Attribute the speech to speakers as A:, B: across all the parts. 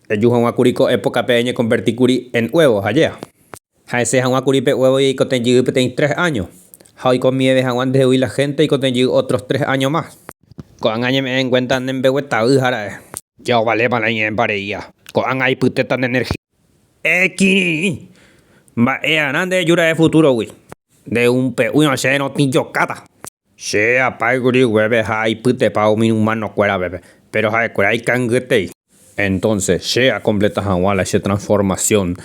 A: Eju hag̃ua kuri ko épokape eñekonverti kuri en huevo, ajéa. Ha esẽ hag̃ua kuri pe huevo oikotevẽ jey peteĩ tres áño. Ha oikomieve hag̃ua ndehegui la hénte oikotevẽ jey otros tres áño mas. Ko'ág̃a añeme'ẽ en kuénta ne mbeguetavy ra'e. Ja ovalépa la iñe'ẽmpa reía. Ko'ág̃a aipytéta ne energía. Ekirirĩ! Mba'e'arã nde eju ra'e futúrogui. Nde umpe'úirõ che rotĩjokáta. Che apáykuri upépe ha aipytepa umi humanokuérape, péro ha'ekuéra ikangyetei. Entónse, che akompleta hag̃ua la che transformasión,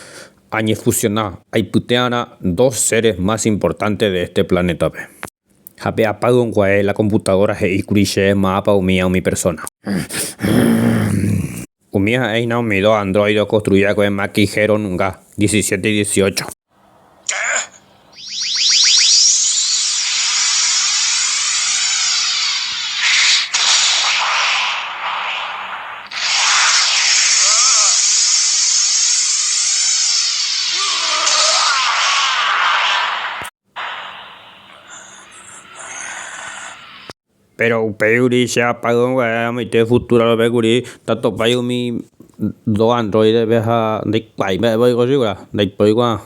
A: añefusiona aipyte'arã dos seres más importante de este planétape. Ha pe apáyonguae la komputadóra he'íkuri chéve mápa umía umi persóna. Umi ha'e hína umi dos androide okonstrui va'ekue Maki Gero nunga, diecisiete y dieciocho. Péro upéi kuri che apáyvo guare amoite futuro-pe kuri ndatopái umi dos androide-pe ha ndaikuaái mba'épa oiko chugui, ndaipói kuaa.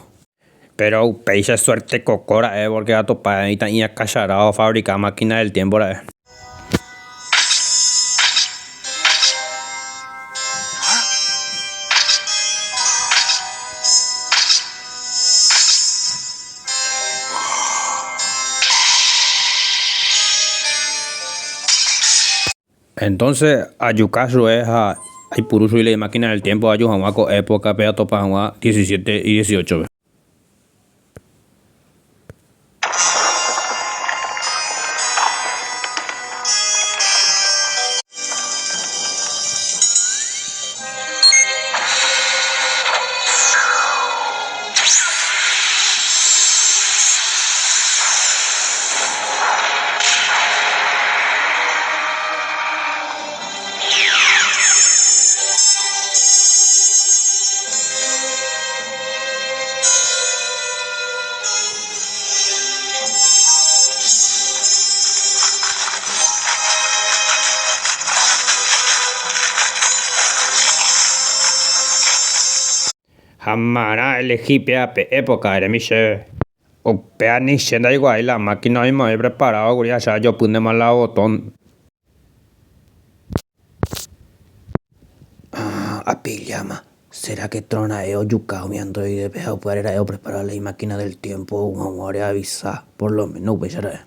A: Péro upéicha suerte koko ra'e pórke atopa mitã'i akacharáo ofabrika máquina del tiempo ra'e. Entonce ajuka chupe ha aipuru chugui la imáquina del tiempo aju hag̃ua ko época-pe atopa hag̃ua diecisiete y dieciocho-pe. Ha marã elehi péva pe época eremi chéve. Upéva ni che ndaikuaái la máquina oimo'ãi preparado kuri ha che ajopýntema la botón. Ah, apilláma. Sera ke Tron ra'e ojuka umi androidepe ha upévare ra'e oprepara la imáquina del tiempo ou hag̃ua oreavisa, por lo menos upéicha ra'e.